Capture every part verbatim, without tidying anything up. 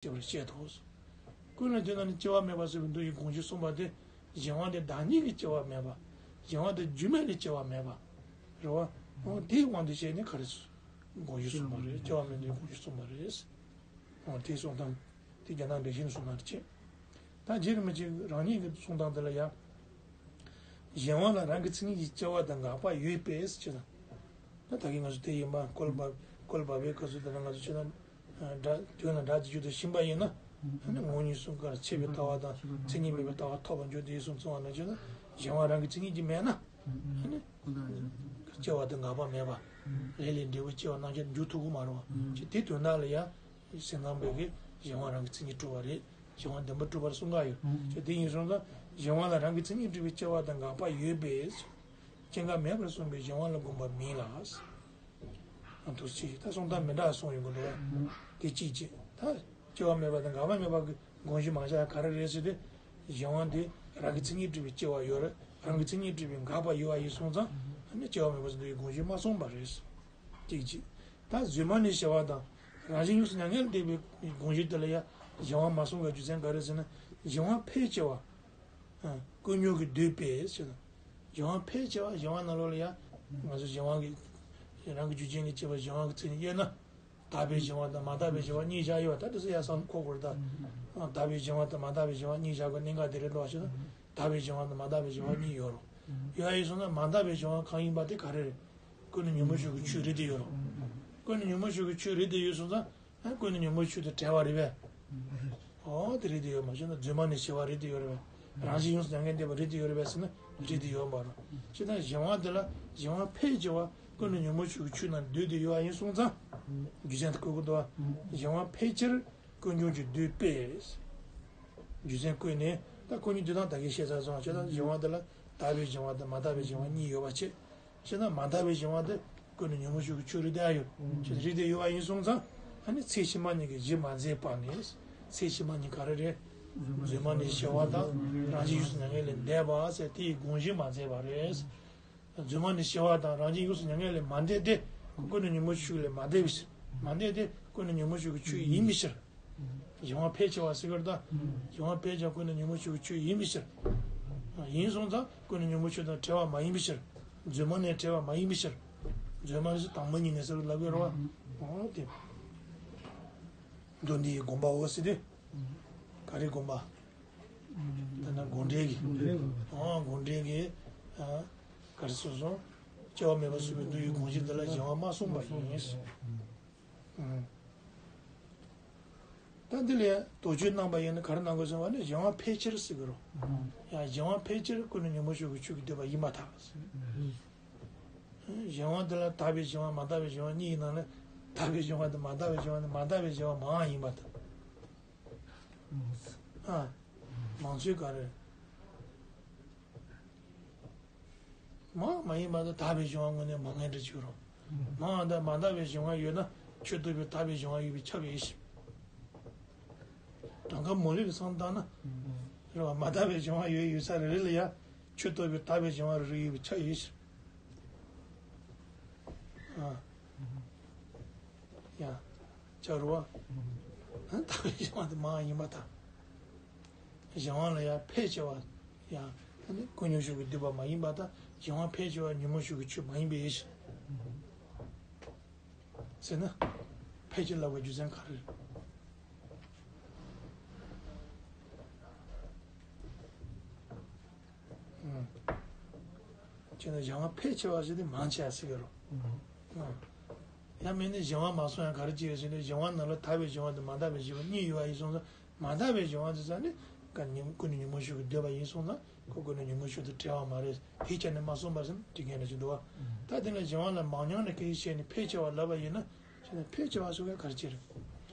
སྐྱེ་བར་བཤད་དོ། ཀུན་ལ་དེ་ན་ནི་སྐྱེ་བ་མེད་པ་ཟེར་བའི་མདོ་ཡི་དགོངས་གཞི་གསུངས་པ་དེ། གཞན་དབང་དེ་བདག་ཉིད་ཀྱི་སྐྱེ་བ་མེད་པ། གཞན་དབང་དེ་རྒྱུ་མེད་ལས་སྐྱེ་བ་མེད་པ། རེད་བ། འོ་དེའི་དབང་དུ་བྱས་ནས་ག་རེ་དགོངས་གཞི་གསུངས་པ་རེད། སྐྱེ་བ་མེད་པའི་དགོངས་གཞི་གསུངས་པ་རེད། འོ་དེའི་གསུང་སྟངས་དེ་རྒྱ་ནག་འགྲེལ་བཤད་ནས་གསུངས་སྟངས་རེད་ཅེས། ད་རྗེ་རིན་པོ་ཆེ་རང་ཉིད་ཀྱི་གསུང་སྟངས་དེ་ལ་ཡང་། གཞན་དབང་ལ་རང་གི་མཚན་ཉིད་ཀྱི་སྐྱེ་བ་དང་འགག་པ་ཡོད་པས་ཅེས་དང་། ད་ད་གིན་ང་ཚོ་དེ་ཡིན་པ་བཀོད་པ་བཀོད་པ་བའི་སྐབས་སུ་ད་ང་ཚོ་བྱས་ན། སྒྲ་དོན་ལ་སྒྲ་དེ་ཆོས་དང་ཤིང་པ་ཡིན་ན། ཨ་ནི་ངོ་བོ་ཉིད་གསུམ་ཀར་ཆད་པའི་ལྟ་བ་དང་མཚན་ཉིད་མེད་པའི་ལྟ་བ་ཐོབ་པར་འགྱུར་ཏེ་གསུངས་ཙང་ན་བྱས་ན་གཞན་དབང་རང་གི་མཚན་ཉིད་ཀྱིས་མེད་ན། ཨ་ནི་སྐྱེ་བ་དང་འགག་པ་མེད་པ། ལས་ལས་འབྲས་བུ་སྐྱེ་བ་རྣམ་བསྒྱུར་འགྱུར་ཐུབ་ཀྱི་མ་རེད་བ། ཅེས་དེ་དོན་དག་ལ་ཡང་སེམས་ཙམ་པས་ཀྱི་གཞན་དབང་རང་གི་མཚན་ཉིད་གྲུབ་པ་རེད། གཞན་དབང་བདེན་པར་གྲུབ་པར་གསུངས་ཀ་ཡོད། ཅེས་དེ་ཡིན་སོང་ཙང་གཞན་དབང་ལ་རང་གི་མཚན་ཉིད་གྲུབ་པའི་སྐྱེ་བ་དང་འགག་པ་ཡོད་པས། སྐྱེ་འགག་མེད་པར་གསུངས་པའི་གཞན་དབང་ལ་དགོངས་པ་མིན་ལ། ཨ་འདུག་ཅིག་ད་གསུང་སྟངས་མི་འདྲ་གསུངས་ཡོང་གི་འདུག་བས། དེ་གཅིག་བྱས། ད་སྐྱེ་བ་མེད་པ་དང་འགག་པ་མེད་པ་གི་དགོངས་གཞི་མ་བཞག་ག་རེ་རེད་ཟེར་ཏེ། གཞན་དབང་དེ་རང་གི་མཚན་ཉིད་གྲུབ་པའི་སྐྱེ་བ་ཡོད་རེད། རང་གི་མཚན་ཉིད་གྲུབ་པའི་འགག་པ་ཡོད་པ་ཡིན་སོང་ཙང་ཨ་ནི་སྐྱེ་བ་མེད་པ་ཟེར་དུས་དགོངས་གཞི་མ་གསུངས་པ་རེད། གཅིག་བྱས། ད་གཟོད་མ་ནས་ཞི་བ་དང་རང་བཞིན་ཡོངས་སུ་མྱ་ངན་ལས་འདས་པའི་དགོངས་གཞི་དེ་ལ་ཡང་གཞན་དབང་མ་གསུངས་པའི་རྒྱུ་མཚན་ག་རེ་ཟེར་ན། གཞན་དབང་ཕལ་ཆེ་བ། ཀུན་འབྱུང་གི་འདོད་པས་ཟེར་ན། གཞན་དབང་ཕལ་ཆེ་བ་གཞན་དབང་ནང་ལོགས་ལ་ཡང་། ང་ཚོ་གཞན་དབང་གི། རང་གི་རྒྱུ་རྐྱེན་གྱིས་སྐྱེས་པ་གཞན་དབང་གི་མཚན་ཉིད་དབྱེ་ན། དག་པའི་གཞན་དབང་དང་མ་དག་པའི་གཞན་དབང་གཉིས་བཞག་ཡོད་པ་ད་དེ་ཚོ་ཡ་བསམ་བློ་འཁོར་དགོས་རེད་ད། དག་པའི་གཞན་དབང་དང་མ་དག་པའི་གཞན་དབང་གཉིས་བཞག་དགོས་གནད་འགག་དེ་རེད་འགྲོ་བ་ཞིག་ན། དག་པའི་གཞན་དབང་དང་མ་དག་པའི་གཞན་དབང་གཉིས་ཡོད་རོ། ཡོད་ཡིན་སོང་ན་མ་དག་པའི་གཞན་དབང་གང་ཡིན་པ་དེ་ག་རེ་རེད། ཀུན་ནས་ཉོན་མོངས་ཕྱོགས་ཀྱི་ཆོས་རེད་དེ་ཡོད་རོ། ཀུན་ནས་ཉོན་མོངས་ཕྱོགས་ཀྱི་ཆོས་རེད་དེ་ཡོད་སོང་ཙང་། ཨ་ཀུན་ནས་ཉོན་མོངས་ཆོས་དང་བྲལ་བ་རེད་པས། འོ་དེ་རེད་དེ་ཡོད་མ་བྱུང་ན་རྫུན་མ་ནས་ཞི་བ་རེད་དེ་ཡོད་རེད་པས། རང་བཞིན་ཡོངས་སུ་མྱ་ངན་འདས་པ་རེད་དེ་ཡོད་རེད་པས་ཟེར་ན་རེད་དེ་ཡོད་མ་རེད། ཅེ་ན་གཞན་དབང་དེ་ལ་གཞན་དབང་ཕལ་ཆེ་བ་ཀུན་ནས་ཉོན་མོངས་ཆོས་ཀྱི་ཆོས་རྣམས་འདོད་དེ་ཡོད་པ་ཡིན་སོང་ཙང་། རྒྱུ་མཚན་དེ་བཀོད་ཀྱི་འདུག་བ། གཞན་དབང་ཕལ་ཆེར་ཀུན་འབྱུང་གི་འདོད་པས། རྒྱུ་མཚན་བཀོད་ནས་ད་ཀུན་འབྱུང་འདོད་སྟངས་ད་གིན་བཤད་ཚར་སོང་བ་བྱས་ན་གཞན་དབང་དེ་ལ་དག་པའི་གཞན་དབང་དང་མ་དག་པའི་གཞན་དབང་གཉིས་ཡོད་པ་བྱས། བྱས་ན་མ་དག་པའི་གཞན་དབང་དེ་ཀུན་ནས་ཉོན་མོངས་ཕྱོགས་ཀྱི་ཆོས་རེད་དེ་ཨ་ཡོད། ཆོས་རེད་དེ་ཡོད་པ་ཡིན་སོང་ཙང་ཨ་ནི་ཚེ་ཕྱི་མ་གཉིས་ཀྱི་གཞི་མ་མཛད་པ་ནས། ཚེ་ཕྱི་མ་གཉིས་ག་རེ་རེད། རྫུན་མ་ནས་ཞི་བ་དང་རང་བཞིན་ཡོངས་སུ་མྱ་ངན་ལས་འདས་པ་ཟེར་དེའི་དགོངས་གཞི་མ་མཛད་པ་རེད། རྫུན་མ་ནས་ཞི་བ་དང་རང་བཞིན་ཡོངས་སུ་མྱ་ངན་ལས་མ་འདས་ཏེ། ཀུན་ནས་ཉོན་མོངས་ཕྱོགས་ལས་མ་འདས་པའི་ཕྱིར། མ་འདས་ཏེ་ཀུན་ནས་ཉོན་མོངས་ཕྱོགས་ཀྱི་ཆོས་ཡིན་པའི་ཕྱིར། གཞན་དབང་ཕལ་ཆེ་བ་ཟེར་གྱི་རེད་ད། གཞན་དབང་ཕལ་ཆེ་བ་ཀུན་ནས་ཉོན་མོངས་ཕྱོགས་ཀྱི་ཆོས་ཡིན་པའི་ཕྱིར། ཡིན་སོང་ཙང་ཀུན་ནས་ཉོན་མོངས་ཕྱོགས་དང་བྲལ་བ་མ་ཡིན་པའི་ཕྱིར། རྫུན་མ་ནས་བྲལ་བ་མ་ཡིན་པའི་ཕྱིར། རྫུན་མ་ནས་དང་པོ་ཉིད་ནས་ཟེར་བ་ལབ་ཀྱི་རེད་བ། འོ་དེ། མདོ་འདི་ཡི་དགོངས་པའོ་ཟེར་ཏེ། ག་རེ་དགོངས་པ། ད་ན་དགོངས་འགྲེལ་གྱི། འོ་དགོངས་འགྲེལ་གྱི། ག་རེ་གསུངས་སོང་། སྐྱེ་བ་མེད་པ་གསུངས་པའི་མདོ་ཡི་དགོངས་གཞི་འདི་ལ་གཞན་དབང་མ་གསུངས་པ་ཡིན། ད་འདི་ལས་དོགས་གཅོད་གནང་པ་ཡིན་ན་ག་རེ་གནང་དགོས་ཟེར་བ་ནི་གཞན་དབང་ཕལ་ཆེར་ཟེར་གི་རོ། ཡང་གཞན་དབང་ཕལ་ཆེར་ཀུན་ནས་ཉོན་མོངས་ཕྱོགས་ཀྱི་ཆོས་ཀྱི་འདོད་པ་ཡིན་པར་ཐལ། གཞན་དབང་འདི་ལ་དག་པའི་གཞན་དབང་མ་དག་པའི་གཞན་དབང་གཉིས་ཡིན་ནའང་དག་པའི་གཞན་དབང་དང་མ་དག་པའི་གཞན་དབང་ནི་མ་དག་པའི་གཞན་དབང་མང་ཡིན་པར་ཐལ། ཨ། མང་ཚུལ་ག་རེ། མང་མ་ཡིན་པ་དང་དག་པའི་གཞན་དབང་དངོས་གནས་མང་ངེས་འདྲ་བྱུང་རོ། མང་དང་མ་དག་པའི་གཞན་དབང་ཡོད་ན་ཆོས་རྟོགས་པའི་དག་པའི་གཞན་དབང་ཡོད་པས་ཁྱབ་ཡོད་ཞིང་། གྲངས་ཀ་མང་ལོས་ཀྱི་བསམ་བཏང་ན། རེད་བ། མ་དག་པའི་གཞན་དབང་ཡོད་ཡོད་ས་རེ་རེ་ལ་ཡང་ཆོས་རྟོགས་པའི་དག་པའི་གཞན་དབང་རེ་རེ་ཡོད་པས་ཁྱབ་ཡོད་ཞིང་། ཨ། ཡང་། ཆ་རུ་བ། ཨ་ནི་དག་པའི་གཞན་དབང་དེ་མང་ཡིན་པར་ཐལ། གཞན་དབང་ལ་ཡང་ཕལ་ཆེ་བ་ཡང་ཨ་ནི་ཀུན་ཉོན་ཕྱོགས་ཀྱི་འདོད་པ་མ་ཡིན་པར་ཐལ། གཞན་དབང་ཕལ་ཆེ་བ་ཉོན་མོངས་ཕྱོགས་ཀྱི་ཆོས་མ་ཡིན་པའི་ཕྱིར། ཟེར་ན། ཕལ་ཆེར་ལབ་པའི་རྒྱུ་མཚན་ག་རེ་རེད། ཨང་། བྱས་ན་གཞན་དབང་ཕལ་ཆེ་བ་ཞིག་དེ་མང་ཆེ་བ་ཟེར་གྱི་རེད། ཨང་། ཡང་མིན་ན་གཞན་དབང་མ་གསུངས་ཡང་ག་རེ་བྱས་ཡོད་ཟེར་ན་གཞན་དབང་ནང་ལ་དག་པའི་གཞན་དབང་དང་མ་དག་པའི་གཞན་དབང་གཉིས་ཡོད་པ་ཡིན་སོང་ཙང་མ་དག་པའི་གཞན་དབང་དེ་ཙང་ནི་ཀུན་ནས་ཉོན་མོངས་ཕྱོགས་ཀྱི་འདོད་པ་ཡིན་སོང་ཙང་ཁོ་ཀུན་ནས་ཉོན་མོངས་ཕྱོགས་དང་བྲལ་བ་མ་རེད། དེའི་ཆ་ནས་མ་གསུངས་པར་ཟེར་ན་འགྲིག་མཁན་རེད་ཅེས་འདུག་བ། ད་དེ་ལ་གཞན་དབང་ལ་མང་ཉུང་ནས་སྐད་ཆ་བཤད་ནས་ཕལ་ཆེ་བ་ལབ་པ་ཡིན་ན་བྱས་ན་ཕལ་ཆེ་བ་སོགས་ཀྱང་ག་རེ་བྱས་རེད།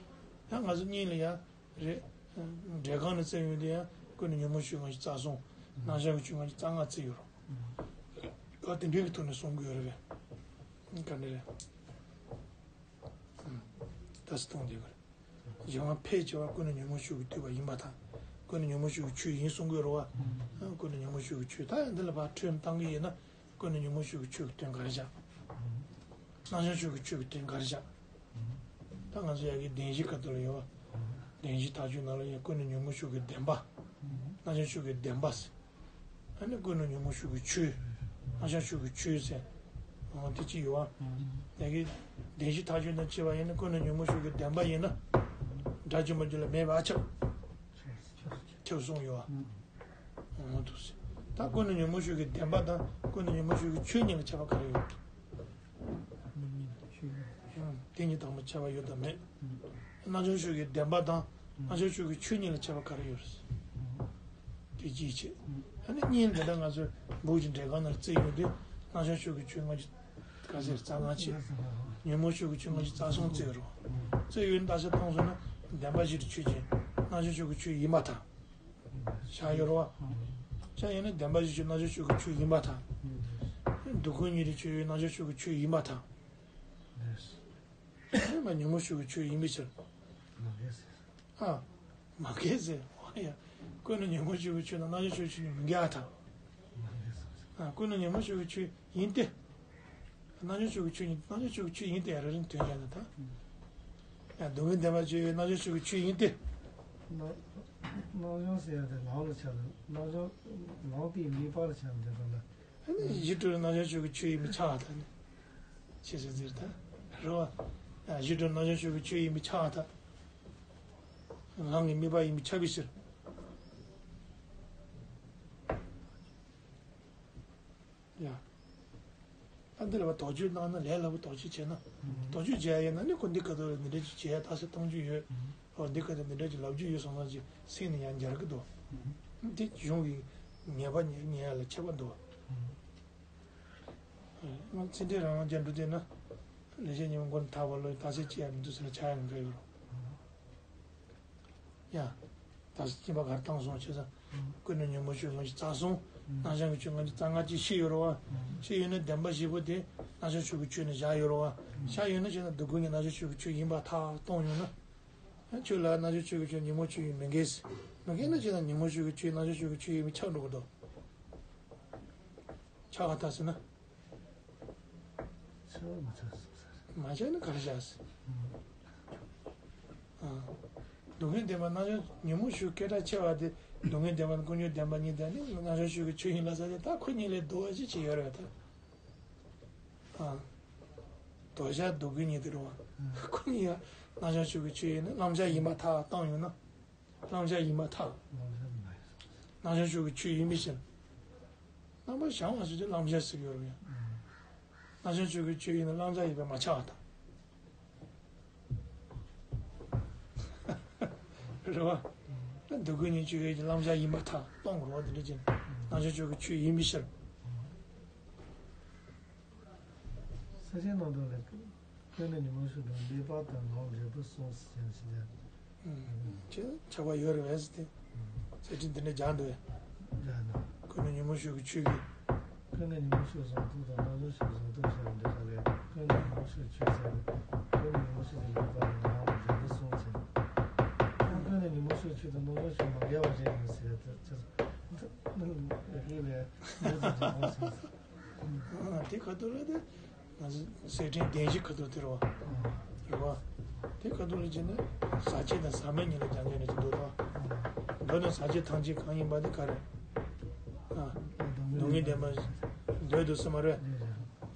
ཡང་ང་ཚོ་གཉིས་ལ་ཡང་། རེད། འགྲེལ་ཁང་ནས་བཙལ་ཡོང་དུས་ཡང་ཀུན་ནས་ཉོན་མོངས་ཆོས་ང་ཚོ་རྩ་གསུམ། རྣམ་གཞག་གི་ཆོས་ང་ཚོ་རྩ་ལྔ་བརྩིས་ཡོད་རེད། ཨ་དེ་འདྲའི་གི་ཐོག་ནས་གསུང་གི་ཡོད་རེད་པས། ག་འདྲ་རེད། ད་སི་ཐོང་དེ་ག་རེད། གཞན་དབང་ཕལ་ཆེ་བ་ཀུན་ནས་ཉོན་མོངས་ཆོས་ཀྱི་འདོད་པ་ཡིན་པར་ཐལ། ཀུན་ནས་ཉོན་མོངས་ཆོས་ཀྱི་ཆོས་ཡིན་གསུང་གི་ཡོད་རེད་པ། ཀུན་ནས་ཉོན་མོངས་ཆོས་ཀྱི་ཆོས་ད་ཡང་འདི་ལ་ཕར་ཁྲོད་བཏང་གི་ཡིན་ན། ཀུན་ནས་ཉོན་མོངས་ཕྱོགས་ཀྱི་ཆོས་ཀྱི་དོན་ག་རེ་བཞག་རྣམ་གཞག་ཕྱོགས་ཀྱི་ཆོས་ཀྱི་དོན་ག་རེ་བཞག་ད་ང་ཚོ་ཡ་གི་བདེན་བཞིའི་ཁ་ཐུག་ལ་ཡོད་ བདེན་བཞི་ཐག་གཅོད་ནང་ལ་ཡང་ཀུན་ནས་ཉོན་མོངས་ཕྱོགས་ཀྱི་བདེན་པ། རྣམ་གཞག་ཕྱོགས་ཀྱི་བདེན་པ་ཟེར། ཨ་ནི་ཀུན་ནས་ཉོན་མོངས་ཕྱོགས་ཀྱི་ཆོས། རྣམ་གཞག་ཕྱོགས་ཀྱི་ཆོས་ཟེར། འོ་དེ་གཅིག་ཡོད་པ། དེ་གི་བདེན་བཞི་ཐག་གཅོད་དང་བཅས་པ་ཡིན་ན་ཀུན་ནས་ཉོན་མོངས་ཕྱོགས་ཀྱི་བདེན་པ་ཡིན་ན། སྒྲ་བརྗོད་མ་བརྗོད་ལ་མེད་པ་ཁྱབ། ཁྱབ་གསུངས་ཡོད་པ། འོ་དེ་ཟེར། ད་ཀུན་ནས་ཉོན་མོངས་ཕྱོགས་ཀྱི་བདེན་པ་དང་ཀུན་ནས་ཉོན་མོངས་ཕྱོགས་ཀྱི་ཆོས་གཉིས་ལ་ཁྱད་པར་ག་རེ་ཡོད། དེ་གཉིས་དང་པོ་ཁྱད་པར་ཡོད་དམ་མེད། རྣམ་གཞག་ཕྱོགས་ཀྱི་བདེན་པ་དང་རྣམ་གཞག་ཕྱོགས་ཀྱི་ཆོས་གཉིས་ལ་ཁྱད་པར་ག་རེ་ཡོད། དེ་གཅིག་བྱས། ཨ་ནི་གཉིས་འདི་འདྲ་ང་ཚོས་འབུ་གི་འདྲེ་སྒང་ནང་བརྩིས་ཡོང་དུས་རྣམ་གཞག་ཕྱོགས་ཀྱི་ཆོས་ལྔ་བཅུ་ག་ཚོད་རྩ་ལྔ་བྱས། ཉོན་མོངས་ཕྱོགས་ཀྱི་ཆོས་ལྔ་བཅུ་རྩ་གསུམ་བརྩིས་རོ། བརྩིས་ཡོང་བརྟག་དཔྱད་བཏང་སོང་ན་བདེན་པ་བཞི་དེ་ཆོས་ཅན། རྣམ་གཞག་ཕྱོགས་ཀྱི་ཆོས་ཡིན་པར་ཐལ། བཞག་ཡོད་རེད་བ། བཞག་ཡོད་ན་བདེན་པ་བཞི་ཆོས་རྣམ་གཞག་ཕྱོགས་ཀྱི་ཆོས་ཡིན་པར་ཐལ། སྡུག་ཀུན་གཉིས་ཀྱི་ཆོས་རྣམ་གཞག་ཕྱོགས་ཀྱི་ཆོས་ཡིན་པར་ཐལ། ཨེ་མ་ཉོན་མོངས་ཕྱོགས་ཀྱི་ཆོས་ཡིན་པའི་ཕྱིར། ཨ། མ་འགལ་ཟེར། འོ་ཡ། ཀུན་ནས་ཉོན་མོངས་ཕྱོགས་ཀྱི་ཆོས་དང་རྣམ་གཞག་ཕྱོགས་ཀྱི་ཆོས་གཉིས་མི་འགལ་བར་ཐལ། ཨ། ཀུན་ནས་ཉོན་མོངས་ཕྱོགས་ཀྱི་ཆོས་ཡིན་ཏེ། རྣམ་གཞག་ཕྱོགས་ཀྱི་ཆོས་ཉིད་རྣམ་གཞག་ཕྱོགས་ཀྱི་ཆོས་ཡིན་ཏེ་རེ་རེ་དོན་བྱས་ན་ད། ཡང་སྡུག་བསྔལ་བདེན་པ་ཆོས་ཡོད་རྣམ་གཞག་ཕྱོགས་ཀྱི་ཆོས་ཡིན་ཏེ། རྣམ་རྣམ་གཞག་ཟེར་ཡ་དེ་ལམ་ལ་ཆགས་ལ་རྣམ་གཞག་ལམ་དེའི་དམིགས་པ་ལ་ཆགས་འདི་ལ། ཨ་ནི་གཞི་གྲུབ་རྣམ་གཞག་ཕྱོགས་ཀྱི་ཆོས་ཡིན་པས་ཁྱབ་པར་ཐལ་ནི། ཅེས་ཟེར་ཟེར་ད། རེད་བ། གཞི་གྲུབ་རྣམ་གཞག་ཕྱོགས་ཀྱི་ཆོས་ཡིན་པས་ཁྱབ་པར་ཐལ། ལམ་གྱི་དམིགས་པ་ཡིན་པས་ཁྱབ་པའི་ཕྱིར། ཡ། ཨ་འདི་ལ་བ་དོགས་གཅོད་གནང་ན་ལས་སླ་པོ། དོགས་གཅོད་བྱས་ན། དོགས་གཅོད་བྱས་ཡ་ཡིན་ན་ནི་ཁོ་འདི་ག་དུས་ལ་འདི་འདྲ་ཅིག་བྱས་ཡ་ད་སེ་གཏོང་རྒྱུ་ཡོད། ཨོ་འདི་ག་དུས་འདི་འདྲ་ཅིག་ལབ་རྒྱུ་ཡོད་སོང་ཙང་ཅིག་སེམས་ནི་ཡང་འགྱུར་གི་འདུག་འདི་གཞུང་གི་ཉེས་པ་ཉེས་ཉེས་ཡ་ལ་ཁྱད་པར་འདུག་ང་ཚེ་འདས་རང་དབང་ཅན་འགྲོ་དེ་ན་ལས་བྱེད་ཉེས་པ་མགོ་ནས་ཐག་པ་ལོས་ད་སེ་བྱས་ཡ་མི་འདུག་ཟེར་ན་ཆགས་ཡ་མི་འདྲ་ཡོད་རོ། ཡ། ད་སྐྱེས་པ་གར་བཏང་སོང་བྱས་ཙང་། ཀུན་ནས་ཉོན་མོངས་ཕྱོགས་ལྔ་བཅུ་རྩ་གསུམ། རྣམ་གཞག་གི་ཕྱོགས་ལྔ་བཅུ་རྩ་ལྔ་ཅིག་ཤེས་ཡོད་རེད་བ། ཤེས་ཡོད་ན་བདེན་པ་བཞི་པོ་དེ་རྣམ་གཞག་ཕྱོགས་ཀྱི་ཆོས་ནི་བཞག་ཡོད་རེད་བ། བཞག་ཡོད་ན་བྱས་ན་སྡུག་ཀུན་གྱི་རྣམ་གཞག་ཕྱོགས་ཀྱི་ཆོས་ཡིན་པར་ཐལ་གཏོང་ཡོང་ན། ཡང་ཁྱོད་ལ་རྣམ་གཞག་ཕྱོགས་ཀྱི་ཆོས་ཉོན་མོངས་ཕྱོགས་ཡིན་མི་འགལ་ཟེར། མི་འགལ་ན་བྱས་ན་ཉོན་མོངས་ཕྱོགས་ཀྱི་ཆོས་རྣམ་གཞག་ཕྱོགས་ཀྱི་ཆོས་ཡིན་པས་ཁྱབ་འགྲོ་གི་འདུག་ཁྱབ་པར་ཐལ་ཟེར་ན། ཆགས་མ་ཆགས་སོང་ཟེར། མ་ཆགས་ན་ག་རེ་བྱ་ཟེར། ཨ། སྡུག་བསྔལ་བདེན་པ་རྣམ་གཞག་ཉོན་མོངས་ཕྱོགས་སྐད་གྲགས་ཆེ་བ་དེ་སྡུག་བསྔལ་བདེན་པ་དང་ཀུན་འབྱུང་བདེན་པ་གཉིས་དེ་ནི་རྣམ་གཞག་ཕྱོགས་ཀྱི་ཆོས་ཡིན་ལབ་ས་དེ་ད་ཁོ་གཉིས་ལས་ལྡོག་པ་ཅིག་བྱས་ཡོད་རེད་ད། ཨ། དོར་བྱ་སྡུག་ཀུན་གཉིས་དེ་རེད་བ། ཁོ་གཉིས་ཡང་རྣམ་གཞག་ཕྱོགས་ཀྱི་ཆོས་ཡིན་ན་བླང་བྱ་ཡིན་པར་ཐལ་བཏང་ཡོང་ན། བླང་བྱ་ཡིན་པར་ཐལ། རྣམ་གཞག་ཕྱོགས་ཀྱི་ཆོས་ཡིན་པའི་ཕྱིར། རྣམ་པར་བྱང་བ་ཟེར་དུས་བླང་བྱ་ཟེར་གྱི་ཡོད་རེད་ཡ། རྣམ་གཞག་ཕྱོགས་ཀྱི་ཆོས་ཡིན་ན་བླང་བྱ་ཡིན་པས་མ་ཁྱབ་པར་ཐལ། རེད་བ། སྡུག་ཀུན་གཉིས་ཆོས་ཡིན་གྱི་བླང་བྱ་ཡིན་པར་ཐལ་གཏོང་དགོས་རེད་བ། དེ་འདྲ་བྱས་ནས་རྣམ་གཞག་ཕྱོགས་ཀྱི་ཆོས་ཡིན་པའི་ཕྱིར། ས་བཅད་ནང་དུ་ལས་ཀུན་ནས་ཉོན་མོངས་ཕྱོགས་དང་ལེགས་པར་དང་ངོ་བོ་འབྲས་བུ་གསུམ་ཟེར་ཡང་ཞིག་ལས། ཅེས་ཆགས་པ་ཡོད་རེད་པས་ཟེར་ཏེ། ཟེར་ཁྲིད་འདི་འདྲ་སྦྱར་འདུག་པས། སྦྱར་འདུག་ཀུན་ནས་ཉོན་མོངས་ཕྱོགས་ཀྱི་ཆོས་ཀྱི། ཀུན་ནས་ཉོན་མོངས་ཕྱོགས་གཟུང་རྟོག་དང་རྣམ་གཞག་ཕྱོགས་གཟུང་རྟོག་ཞེས་པ་འདི་དག་ལས་ཀུན་ནས་ཉོན་མོངས་ཕྱོགས་ཆོས་ཟེར་ཏེ། ཀུན་ནས་ཉོན་མོངས་ཕྱོགས་ཀྱི་ལེགས་པར་དང་ངོ་བོ་འབྲས་བུ་གསུམ་ཟེར། ཀུན་ནས་ཉོན་མོངས་ཕྱོགས་ཆོས་དང་རྣམ་གཞག་ཕྱོགས་མ་འགལ་བ་ཅན་ཡིན་ཟེར་ཏེ། ཅེས་སོ། འདི་ནི་ལས་ཀྱི་ལས་འབྲས་ཀྱི་འབྲས་བུ་ཟེར། དེ་ཁ་ཐུག་ལ་དེ། ང་ཚོ་ཟད་འགྲེང་བདེན་བཞི་ཁ་ཐུག་དེ་རེད་བ། རེད་བ། དེ་ཁ་ཐུག་ལ་བྱས་ན་ཟག་བཅས་དང་ཟག་མེད་གཉིས་ལ་སྦྱར་མཁན་རེད་ཅེས་འདུག་ད། མདོར་ན་ཟག་བཅས་ཐམས་ཅད་གང་ཡིན་པ་དེ་ག་རེ། ཨ། སྡུག་བསྔལ་བདེན་པ་འདོད་དུ་སེམས་མ་རེད།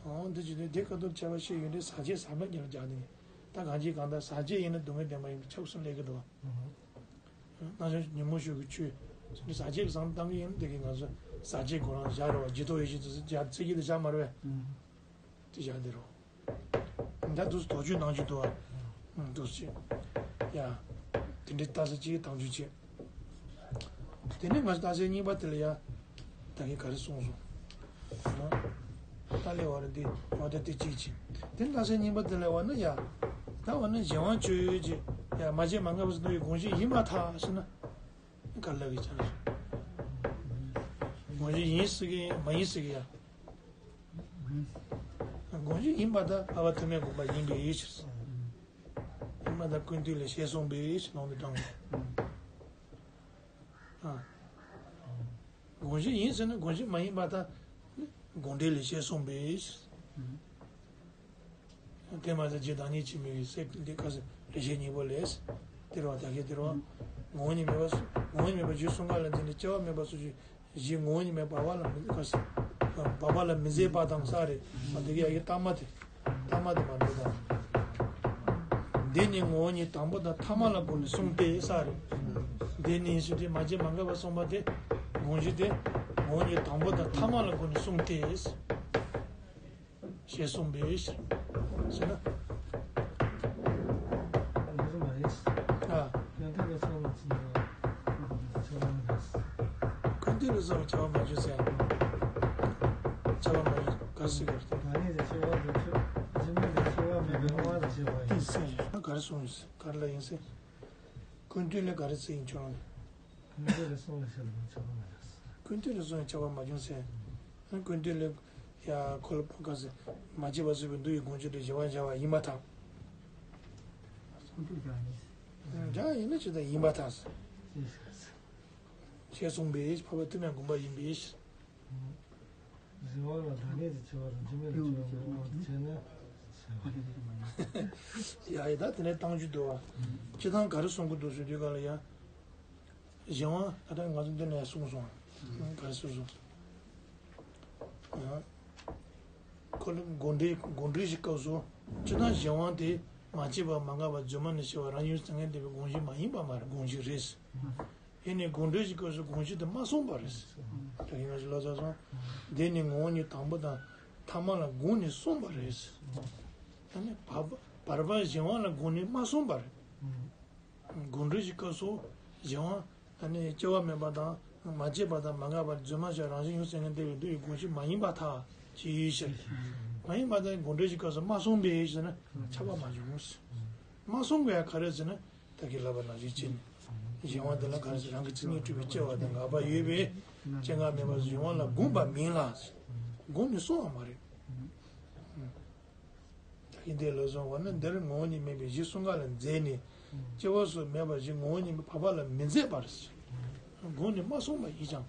འོ་འདི་བྱས་ནས་དེ་ཁ་ཐུག་ཁྱད་པར་ཕྱེ་ཡོད་དུས་ཟག་བཅས་ཟག་མེད་གཉིས་ལ་སྦྱར་ནས། ད་གང་ཅི་གང་ལྟར་ཟག་བཅས་ཡིན་ན་སྡུག་བསྔལ་བདེན་པ་ཡིན་པས་ཁྱབ་གསུམ་ལས་ཀྱི་འདུག་བ། རྣམ་གཞག་ཉོན་མོངས་ཕྱོགས་ཀྱི་ཆོས། ཟག་བཅས་ཀྱི་བསམ་བློ་བཏང་གི་ཡིན་དེ་གི་ང་ཚོ་ཟག་བཅས་ཁོ་རང་བཞག་རེད་བ། རྗེས་ཐོབ་ཡེ་ཤེས་ཚོ་བཞག་ཚིག་གི་དེ་བཞག་མ་རེད་བས། དེ་བཞག་འདི་རོ། ད་དུས་དོགས་གཅོད་གནང་རྒྱུ་འདུག་བ། འདུག་ཅེས། ཡ། དེ་འདྲའི་རྟགས་གསལ་གཅིག་དང་རྒྱུ་བྱེད། དེ་ནས་ང་ཚོ་རྟགས་གསལ་གཉིས་པ་དེ་ལ་ཡ། ད་གིན་ག་རེ་གསུངས་སོང་། ད་ལས་བར་འདི་བར་དུ་དེ་གཅིག་བྱེད། དེ་རྟགས་གསལ་གཉིས་པ་དེ་ལ་བ་ན་ཡ། ད་བ་ན་གཞན་དབང་ཆོས་ཅེས་ཡ་མ་བྱས་མ་ངེས་པ་ཟེར་དུས་དགོངས་གཞི་ཡིན་པར་ཐལ་ཟེར་ན། ག་ལ་གི་ཆགས་སོང་། དགོངས་གཞི་ཡིན་ཟེར་གི་མ་ཡིན་ཟེར་གི་ཡ། དགོངས་གཞི་ཡིན་པ་དང་འཕགས་པ་ཐོགས་མེད་དགོངས་པ་ཡིན་པའི་ཕྱིར། ཡིན་པ་དང་ཀུན་བཏུས་ལས་བཤད་གསུངས་པའི་ཕྱིར་ནང་དུ་དྲངས། ཨ། དགོངས་གཞི་ཡིན་ཟེར་ན་དགོངས་གཞི་མ་ཡིན་པ་དང་། དགོངས་འགྲེལ་ལས་བཤད་གསུངས་པའི་ཕྱིར། དེ་མ་ཟད་རྗེ་བདག་ཉིད་འཆི་མེད་ཀྱི་སྲས་འདི་ཁ་སང་རིགས་ཤེས་སྙིང་པོ་ལས། དེ་རེད་བ། ད་གིན་དེ་རེད་བ། ངོ་བོ་ཉིད་མེད་པ་སོ། ངོ་བོ་ཉིད་མེད་པ་གཞི་གསུམ་ཀ་ལ་འཛིན་ནས་སྐྱེ་བ་མེད་པ་སོགས་ཀྱི་གཞི་ངོ་བོ་ཉིད་མེད་པ་བ་ལ་མི་ག་ས་བ་བ་ལ་མི་འཛད་པ་དང་ས་རེད། ཨ་དེ་གི་ཡ་གི་ལྟ་མ་དེ། ལྟ་མ་དེ་མ་འགྲོ་དང་། འདི་ནི་ངོ་བོ་ཉིད་དང་པོ་དང་ཐ་མ་ལ་དགོངས་ནས་གསུངས་ཏེ་ས་རེད། འདི་ནི་ཞེས་དེ་མ་སྐྱེས་མ་འགགས་པ་གསུངས་པ་དེ། དགོངས་གཞི་དེ་ངོ་བོ་ཉིད་དང་པོ་དང་ཐ་མ་ལ་དགོངས་ནས་གསུངས་ཏེ། ཞེས་གསུངས་པས་ཟེར་ན། འདི་རུ་མ་རེད། ཨ། ཡང་དག་པའི་ཆགས་པ་ཅི་ཡང་ཆགས་པ་མ་རེད། ཀུན་བཏུས་ལ་སོགས་པའི་ཁྱབ་པ་མ་བྱུང་ཟེར། ཁྱབ་པ་མ་བྱུང་ག་ཟེར་གི་རེད། ད་ནི་དེ་ཆགས་པ་མ་བྱུང་། རྗེས་མ་དེ་ཆགས་པ་མེད་པའི་དབང་དུ་བྱས་པ་ཡིན། ཟེར་ན་ག་རེ་གསུངས་ཡིན་ཟེར། ག་རེ་ལ་ཡིན་ཟེར། ཀུན་བཏུས་ལ་ག་རེ་ཟེར་ཡིན་ཁྱོད་རང་ལ། ཀུན་བཏུས་ལ་སོགས་པའི་ཁྱབ་པ་མ་རེད། ཀུན་བཏུས་ལ་སོགས་པའི་ཁྱབ་པ་མ་བྱུང་ཟེར། ཀུན་བཏུས་ལ་ཡ་ཁོ་ལ་ག་ཟེར། མ་སྐྱེས་པ་སོགས་པའི་འདུ་བའི་དགོངས་གཞི་དེ་གཞན་དབང་འཇལ་བ་ཡིན་པར་ཐལ། སོང་དུས་ཀྱང་ཡིན། འཇལ་ཡིན་ན་ཅི་ལྟར་ཡིན་པར་ཐལ། ཞེས་གསུངས་པས་འཕགས་པ་ཐོགས་མེད་བསྒོམ་པ་ཡིན་པས། གཞན་དབང་ལ་བདག་ཉིད་དུ་བྱ་བ་དང་རྗེས་མེད་དུ་བྱ་བ་དབང་དུ་བྱས་ནས། ཡ་ཡི་ད་དེ་ནས་བཏང་རྒྱུ་འདུག་བ། སྤྱི་བཏང་ག་རེ་གསུང་གི་འདུག་ཟེར་དུས་ག་ལ་ཡ། གཞན་དབང་ད་ལྟ་ང་ཚོ་འདི་ནས་གསུངས་སོང་། ག་རེ་གསུངས་སོང་། ཁོ་ལ་དགོངས་འགྲེལ་དགོངས་འགྲེལ་གྱི་སྐབས་སུ་སྤྱི་བཏང་གཞན་དབང་དེ་མ་སྐྱེས་པ་མ་འགགས་པ་རྫུན་མ་ནི་ཤེས་པ་རང་བཞིན་ཟང་ངེ་འདས་པའི་དགོངས་གཞི་མ་ཡིན་པ་མ་རེད། དགོངས་གཞི་རེད། ཡིན་ནའི་དགོངས་འགྲེལ་གྱི་སྐབས་སུ་དགོངས་གཞི་དེ་མ་གསུངས་པ་རེད། ད་གིན་ང་ཚོ་ལབ་ཚར་སོང་། འདི་ནི་ངོ་བོ་ཉིད་དང་པོ་དང་ཐ་མ་ལ་དགོངས་ནས་གསུངས་པ་རེད། ད་ནི་བར་བར་པ་གཞན་དབང་ལ་དགོངས་ནས་མ་གསུངས་པ་རེད། དགོངས་འགྲེལ་གྱི་སྐབས་སུ་གཞན་དབང་ད་ནི་སྐྱེ་བ་མེད་པ་དང་མ་སྐྱེས་པ་དང་མ་འགགས་པ་རྫུན་མ་ཤེས་རང་བཞིན་ཡུལ་ཟང་ངེ་འདས་པའི་འདུ་བའི་དགོངས་གཞི་མ་ཡིན་པར་ཐལ་ཞེས་ཡོད་ཕྱིར། མ་ཡིན་པར་ཐལ། དགོངས་འགྲེལ་གྱི་སྐབས་སུ་མ་གསུངས་པས་ཟེར་ན་ཁྱབ་པ་མ་བྱུང་། མ་གསུངས་པས་ག་རེ་ཟེར་ན། ད་གིན་ལབ་པ་ནང་བཞིན་བྱས་ནས། གཞན་དབང་དེ་ལ་ག་རེ་ཟེར། རང་གི་མཚན་ཉིད་གྲུབ་པའི་སྐྱེ་བ་དང་འགག་པ་ཡོད་པས་སྐྱེ་འགག་མེད་པར་གཞན་དབང་ལ་དགོངས་པ་མིན་ལ། དགོངས་ནས་གསུངས་པ་མ་རེད། ད་གིན་དེ་ལ་སོང་བ་ན་འདིར་ངོ་བོ་ཉིད་མེད་པའི་གཞི་གསུམ་ཀ་ལ་འཛིན་ནས་སྐྱེ་བ་སོགས་མེད་པར་གཞི་ངོ་བོ་ཉིད་མེད་པ་བ་ལ་མི་འཛད་པར་དགོངས་ནས་མ་གསུངས་པ་ཡིན་ཀྱང་།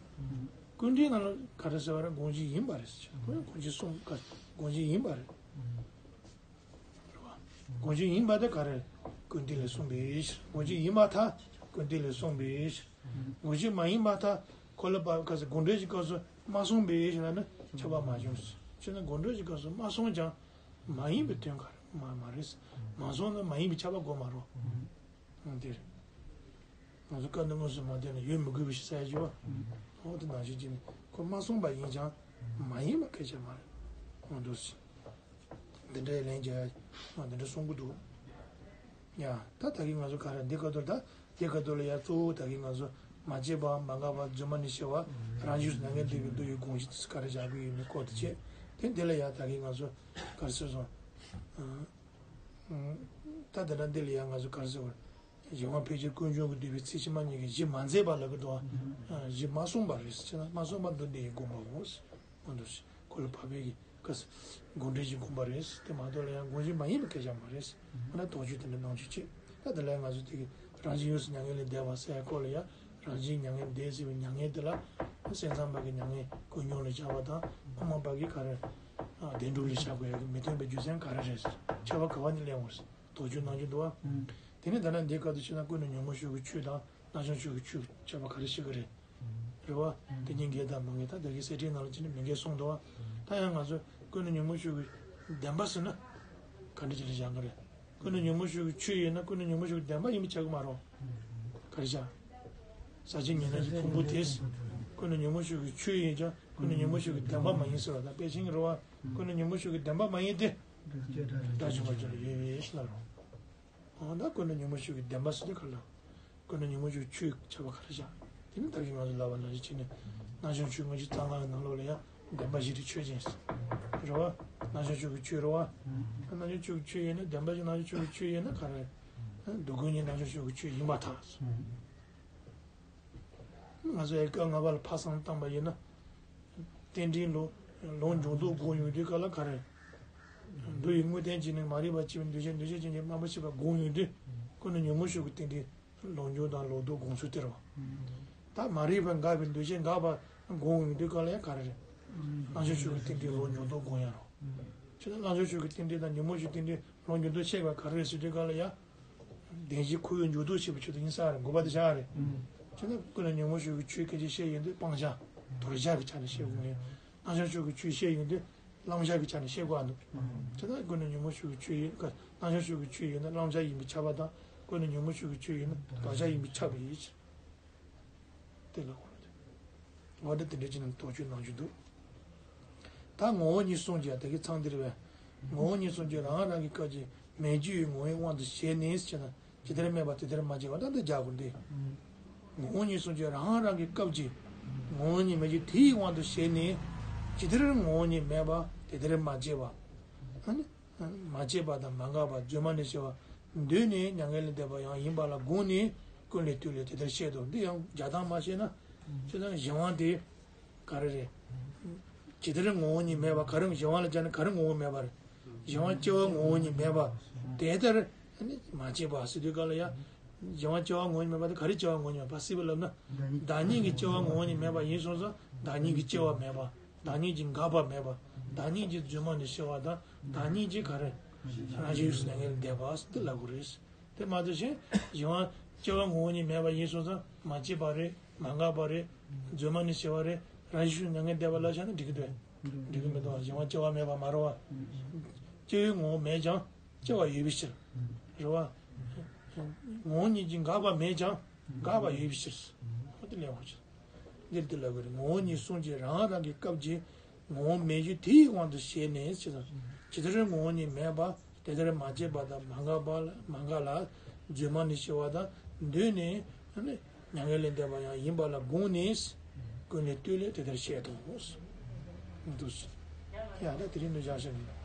ཀུན་བཏུས་ནང་ལ་ག་རེ་ཟེར་བ་རེད། དགོངས་གཞི་ཡིན་པ་རེད། དགོངས་གཞི་གསུམ་ཀ་དགོངས་གཞི་ཡིན་པ་རེད། རེད་བ། དགོངས་གཞི་ཡིན་པ་དེ་ག་རེ། ཀུན་བཏུས་ལས་གསུངས་པའི་ཕྱིར། དགོངས་གཞི་ཡིན་པར་ཐལ། ཀུན་བཏུས་ལས་གསུངས་པའི་ཕྱིར། དགོངས་གཞི་མ་ཡིན་པར་ཐལ། ཁོ་ལ་བབ་ག་ཟེར་དགོངས་འགྲེལ་གྱི་སྐབས་སུ་མ་གསུངས་པའི་ཕྱིར་ལ་ནི་ཁྱབ་པ་མ་བྱུང་། ཕྱིར་ན་དགོངས་འགྲེལ་གྱི་སྐབས་སུ་མ་གསུངས་ཀྱང་མ་ཡིན་པའི་དོན་ག་རེ་མ་མ་རེད། མ་གསུངས་ན་མ་ཡིན་པའི་ཁྱབ་པ་དགོས་མ་རེད། འདིར། ང་ཚོ་སྐབས་འདི་དངོས་སུ་མ་བསྟན་ན་ཡོད་མི་དགོས་པའི་ཕྱིར་ས་ཡ་བཞི་བ། འོ་དེ་ནང་བཞིན་བྱས་ནས་ཁོ་མ་གསུངས་པ་ཡིན་ཀྱང་མ་ཡིན་པ་སྐད་ཆ་མ་རེད། འོ་འདུག་སེ། འདི་འདྲའི་ལན་རྒྱག་ཡ་འདི་འདྲ་གསུང་གི་འདུག་ཡ་ད་ད་གིན་ང་ཚོ་ག་རེ་འདི་ཁ་ཐུག་ད་འདི་ཁ་ཐུག་ལ་ཡ་གཙོ་བོ་ད་གིན་ང་ཚོ་མ་སྐྱེས་པའམ་མ་འགགས་པ་རྫུན་མ་ནི་ཤེས་པ་རང་བཞིན་ཟང་ངེ་འདས་པའི་འདུ་བའི་དགོངས་གཞི་དེ་ག་རེ་བཞག་གི་ཡོད་མེད་སྐོར་དེ་བྱས། དེ་འདི་ལ་ཡ་ད་གིན་ང་ཚོ་ག་རེ་ཟེར་སོང་། ད་དེ་འདྲ་འདི་ལ་ཡང་ང་ཚོ་ག་རེ་ཟེར་བ། གཞན་དབང་ཕལ་ཆེར་ཀུན་འབྱུང་གིས་བསྡུས་པའི་ཚིག་ཕྱི་མ་གཉིས་ཀྱིས་གཞི་མ་འཛིན་པ་ལབ་ཀྱི་འདུག་བ། གཞི་མ་གསུངས་པ་རེད་ཟེར་ན་མ་གསུངས་པ་འདུག་འདི་ཡི་དགོངས་པ་འོ་ཟེར། འོ་འདུག་ཟེར་ཁོ་ལ་བབ་པའི་གི་ག་ཟེར་དགོངས་འགྲེལ་གྱི་དགོངས་པ་རེད་ཟེར། དེ་མ་གཏོགས་ལ་ཡང་དགོངས་གཞི་མ་ཡིན་པའི་སྐད་ཆ་མ་རེད་ཟེར། འོ་ན་དོགས་གཅོད་དེ་འདྲ་གནང་རྒྱུ་བྱེད། ད་དེ་ལ་ཡང་ང་ཚོ་དེ་གི་རང་བཞིན་ཡུལ་སུ་མྱ་ངན་ལས་འདས་པ་ཟེར་ཡ་སྐོར་ལ་ཡང་། རང་བཞིན་མྱ་ངན་འདས་ཟེར་བའི་མྱ་ངན་དེ་ལ་སེམས་ཙམ་པ་གི་མྱ་ངན་ཀུན་འབྱུང་ལ་བཞག་པ་དང་དབུ་མ་པ་གི་ག་རེ་བདེན་གྲུབ་ལ་བཞག་དགོས་ཡ་གི་མི་མཐུན་པའི་རྒྱུ་མཚན་ག་རེ་རེད། ཁྱད་པར་ག་བ་ནས་གླེང་དགོས་རེད། དོགས་གཅོད་གནང་རྒྱུ་འདུག་བ། དེ་ནས་ད་ནང་འདིའི་སྐབས་དུ་ཕྱིན་ན་ཀུན་ནས་ཉོན་མོངས་ཕྱོགས་ཀྱི་ཆོས་དང་སྣང་ཆུང་ཕྱོགས་ཀྱི་ཆོས་ཁྱད་པར་ག་རེ་ཤེས་ཀྱི་རེད། རེད་བ། དེ་གཉིས་འགལ་དང་མ་འགལ་ད་ལྟ་གི་གསེར་ཕྲེང་ནང་ལ་ཕྱིན་ན་མི་འགལ་གསུངས་འདུག་བ། ད་ཡང་ང་ཚོས་ཀུན་ནས་ཉོན་མོངས་ཕྱོགས་ཀྱི་བདེན་པ་ཟེར་ན་ག་འདྲ་ཅིག་ལ་བཞག་གི་རེད། ཀུན་ནས་ཉོན་མོངས་ཕྱོགས་ཀྱི་ཆོས་ཡིན་ན་ཀུན་ནས་ཉོན་མོངས་ཕྱོགས་ཀྱི་བདེན་པ་ཡིན་པ་ཆགས་ཀྱི་མ་རེད། ག་རེ་བྱ། ཟག་བཅས་ཉེར་ལེན་གྱི་ཕུང་པོ་དེ། ཀུན་ནས་ཉོན་མོངས་ཕྱོགས་ཀྱི་ཆོས་ཡིན་ཀྱང་ཀུན་ནས་ཉོན་མོངས་ཕྱོགས་ཀྱི་བདེན་པ་མ་ཡིན་ཟེར་བ་དང་དཔེ་ཅན་གྱི་རེད་བ། ཀུན་ནས་ཉོན་མོངས་ཕྱོགས་ཀྱི་བདེན་པ་མ་ཡིན་ཏེ། དགྲ་བཅོམ་པ་ཅིག་ལ་ཡོད་པའི་ཕྱིར་ལ་རུང་། འོ་ན་ཀུན་ནས་ཉོན་མོངས་ཕྱོགས་ཀྱི་བདེན་པ་ཟེར་དུས་ག་ལ། ཀུན་ནས་ཉོན་མོངས་ཕྱོགས་ཆོས་ཁྱད་པར་ག་རེ་བཞག་དེ་ནི་ད་གིན་ང་ཚོ་ལབ་པ་ནང་བཞིན་བྱས་ནས་སྣང་ཆུང་ཆོས་དངོས་གཞི་རྩ་ལྔ་ཡི་ནང་ལོགས་ལ་ཡང་བདེན་པ་བཞི་དེ་ཆོས་ཅན། རེད་བ། སྣང་ཆུང་ཕྱོགས་ཀྱི་ཆོས་རེད་བ། སྣང་ཆུང་ཕྱོགས་ཀྱི་ཆོས་ཡིན་ན་བདེན་པ་བཞི་སྣང་ཆུང་ཕྱོགས་ཀྱི་ཆོས་ཡིན་ན་ག་རེ། སྡུག་ཀུན་གཉིས་སྣང་ཆུང་ཕྱོགས་ཀྱི་ཆོས་ཡིན་པར་ཐལ། ང་ཚོ་ཡི་གེ་ལྔ་པ་ལ་ཕར་བསམ་བཏང་པ་ཡིན་ན། རྟེན་འབྲེལ་ལོ་ལོངས་སྤྱོད་དོ་དགོངས་ཡོང་དུས་ག་ལ་ག་རེ། འདུ་བའི་དངོས་བསྟན་གྱིས་ནི་མ་རིག་པ་སྐྱེ་བའི་འདུ་བྱེད། འདུ་བྱེད་ཅན་གྱི་རྣམ་པར་ཤེས་པ་དགོངས་ཡོང་དུས་ཀུན་ནས་ཉོན་མོངས་ཕྱོགས་ཀྱི་རྟེན་འབྲེལ་ལོངས་སྤྱོད་དང་ལོག་རྟོག་དགོངས་ཚུལ་དེ་རེད་བ། ད་མ་རིག་པ་འགགས་པའི་འདུ་བྱེད་འགག་པ་དགོངས་ཡོང་དུས་ག་ལ་ཡང་ག་རེ་རེད། སྣང་ཆུང་ཕྱོགས་ཀྱི་རྟེན་འབྲེལ་ལོངས་སྤྱོད་དོ་དགོངས་ཡ་རེད། བྱས་ན་སྣང་ཆུང་ཕྱོགས་ཀྱི་རྟེན་འབྲེལ་དང་ཉོན་མོངས་ཕྱོགས་རྟེན་འབྲེལ་ལོངས་སྤྱོད་དོ་ཤེས་པ་ག་རེ་རེད་ཟེར་དུས་ག་ལ་ཡང་། བདེན་བཞིའི་ཁོར་ཡུག་འགྱུར་ལྡོག་བྱེད་པའི་ཆེད་དུ་ཡིན་ས་རེད། དགོས་པ་དེ་བཞག་རེད། བྱས་ན་ཀུན་ནས་ཉོན་མོངས་ཤུགས་ཀྱི་ཆོས་སྐད་ཅིག་བཤད་ཡོང་དུས་སྤང་བྱ་དོར་བྱ་གི་ཆ་ནས་བཤད་དགོས་ཡོད། རྣམ་གཞག་ཕྱོགས་ཀྱི་ཆོས་བཤད་ཡོང་དུས་བླང་བྱ་གི་ཆ་ནས་བཤད་དགོས་འདུག་བྱས་ན་ཀུན་ནས་ཉོན་མོངས་ཤུགས་ཀྱི་ཆོས་ཡིན། རྣམ་གཞག་ཕྱོགས་ཀྱི་ཆོས་ཡིན་ན་བླང་བྱ་ཡིན་པས་ཁྱབ་པ་དང་། ཀུན་ནས་ཉོན་མོངས་ཤུགས་ཀྱི་ཆོས་ཡིན་ན་དོར་བྱ་ཡིན་པས་ཁྱབ་པའི་ཕྱིར། དེ་ལ་གོ་རེད། འོ་ད་དེ་འདྲ་ཅིག་ནང་དོགས་གཅོད་གནང་རྒྱུ་འདུག་ད་ངོ་བོ་ཉིད་གསུངས་ཀྱི་ཡ་དེ་གི་ཚང་འདིར་བས། ངོ་བོ་ཉིད་གསུངས་ཀྱི་རང་རང་གི་སྐབས་ཀྱི་མེད་རྒྱུ་ཡི་ངོ་བོའི་དབང་དུ་བྱས་ནས་ཟེར་ན། ཇི་ལྟར་མེད་པ་དེ་ལྟར་མ་སྐྱེས་པ། ད་འདི་རྒྱག་དགོས་འདི། ངོ་བོ་ཉིད་གསུངས་ཀྱི་རང་རང་གི་སྐབས་ཀྱི་ངོ་བོ་ཉིད་མེད་རྒྱུ་དེའི་དབང་དུ་བྱས་ནས། ཇི་ལྟར་ངོ་བོ་ཉིད་མེད་པ་དེ་ལྟར་མ་སྐྱེས་པ། ཨ་ནི། མ་སྐྱེས་པ་དང་མ་འགགས་པ་རྫུན་མ་ནི་ཞེས་པ། འདོད་ནས་མྱ་ངན་ལས་འདས་པ་ཡང་ཡིན་པ་ལ་དགོངས་ནས་ཀུན་ལས་བཏུས་ལས་དེ་ལྟར་བཤད་དོ། འདི་ཡང་རྒྱག་སྟངས་མ་ཤེས་ན། ཅི་ལྟར་གཞན་དབང་དེ་ག་རེ་རེད། ཇི་ལྟར་ངོ་བོ་ཉིད་མེད་པ། ག་རེ་གཞན་དབང་ལ་སྦྱར་ན་ག་རེ་ངོ་བོ་མེད་པ་རེད། གཞན་དབང་སྐྱེ་བ་ངོ་བོ་ཉིད་མེད་པ། དེ་ལྟར་མ་སྐྱེས་པ་ཟེར་དུས་ག་ལ་ཡ། གཞན་དབང་སྐྱེ་བ་ངོ་བོ་ཉིད་མེད་པ་དེ་ག་རེ་སྐྱེ་བ་ངོ་བོ་ཉིད་མེད་པ། སྲིད་པའི་ལམ་ན་བདག་ཉིད་ཀྱི་སྐྱེ་བ་ངོ་བོ་ཉིད་མེད་པ་ཡིན་སོང་ཙང་བདག་ཉིད་ཀྱི་སྐྱེ་བ་མེད་པ། བདག་ཉིད་ཀྱི་འགག་པ་མེད་པ། བདག་ཉིད་ཀྱི་རྫུན་མ་ནི་ཞེས་པ་དང་། བདག་ཉིད་ཀྱི་ག་རེ། རང་བཞིན་ཡོད་ཚད་མྱ་ངན་ལས་འདས་པ་ཟེར་དེ་ལབ་དགོས་རེད། དེ་མ་གཏོགས་གཞན་གཞན་དབང་སྐྱེ་བ་ངོ་བོ་ཉིད་མེད་པ་ཡིན་སོང་ཙང་མ་སྐྱེས་པ་རེད། མ་འགགས་པ་རེད། རྫུན་མ་ནི་ཞེས་པ་རེད། རང་བཞིན་ཡོད་ཚད་མྱ་ངན་ལས་འདས་པ་ལབ་བཞག་ན་འགྲིག་གི་འདུག་འགྲིག་གི་མི་འདུག་གཞན་དབང་སྐྱེ་བ་མེད་པ་མ་རེད་བ། སྐྱེ་བའི་ངོ་བོ་མེད་ཀྱང་སྐྱེ་བ་ཡོད་པའི་ཕྱིར། རེད་བ། ངོ་བོ་ཉིད་ཀྱི་འགག་པ་མེད་ཀྱང་འགག་པ་ཡོད་པའི་ཕྱིར། འོ་དེ་ལས་འོང་ཕྱིར། འདིར་དེ་ལབ་དགོས་རེད། ངོ་བོ་ཉིད་གསུངས་ཀྱི་རང་རང་གི་སྐབས་ཀྱི་ངོ་བོ་མེད་རྒྱུ་དེའི་དབང་དུ་བྱས་ནས་ཟེར་ན། ཇི་ལྟར་ངོ་བོ་ཉིད་མེད་པ་དེ་ལྟར་མ་སྐྱེས་པ་དང་མ་འགགས་པ་ལ་མ་འགགས་ལ་རྫུན་མ་ནི་ཞེས་པ་དང་འདོད་ནས་མྱ་ངན་ལས་འདས་པ་ཡང་ཡིན་པ་ལ་དགོངས་ནས་ཀུན་ལས་བཏུས་ལས་དེ་ལྟར་བཤད་དོ། འདུག་ཟེར། ཡ་ད་དེ་རིང་འདི་བཞག་བཞག་ཡིན།